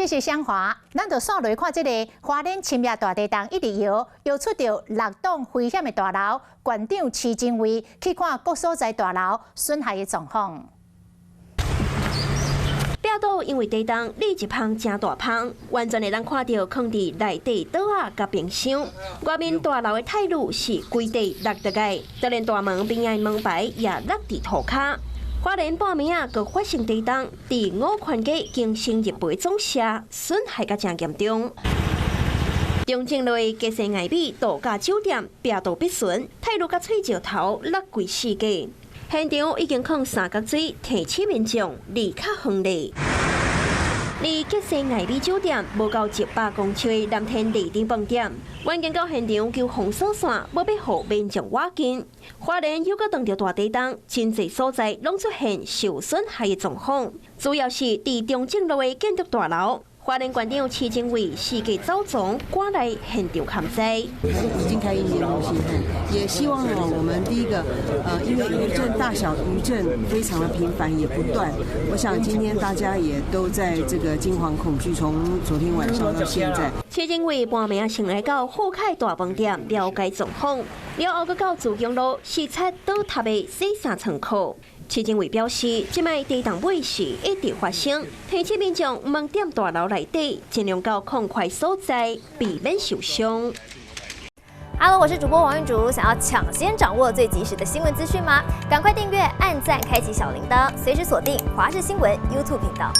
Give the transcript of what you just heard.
謝香華，咱就紲落看這个花蓮深夜大地動一直搖，搖出著六棟危險的大樓，縣長徐榛蔚去看各所在大樓損害的狀況。壁倒因為地動，立一芳誠大芳，完全會當看著囥佇內底桌仔佮冰箱。外面大樓的泰魯是規塊落落來，就連大門邊仔的門牌也落佇塗跤。花蓮半暝仔閣發生地動，佇五權街經生日報總社損害閣誠嚴重。中正路的吉盛艾美度假酒店壁倒必損，泰魯佮碎石頭落規四界。現場已經囥三角錐，提醒民眾離較遠咧。離吉盛艾美酒店無夠100公尺的藍天麗頂飯店，員警到現場求封鎖線，無欲予民眾倚近。花蓮又閣當著大地動，真濟所在攏出現受損害的狀況，主要是佇中正路的建築大樓。花蓮縣長徐榛蔚四界走傱，趕來現場勘災。已經開應變中心，也希望哦，我們第一個，因為餘震大小餘震非常的頻繁，也不斷。我想今天大家也都在這個驚惶恐懼，從昨天晚上到現在。徐榛蔚半暝先來到富凱大飯店了解狀況，了後閣到自強路視察倒塌的洗衫倉庫。徐榛蔚表示，這擺地動尾是一直發生，提醒民眾毋通踮大樓內底，盡量到空曠所在，避免受傷。 Hello，我是主播王玉竹，想要搶先掌握最及時的新聞資訊嗎？趕快訂閱、按讚、開啟小鈴鐺，隨時鎖定華視新聞 YouTube 頻道。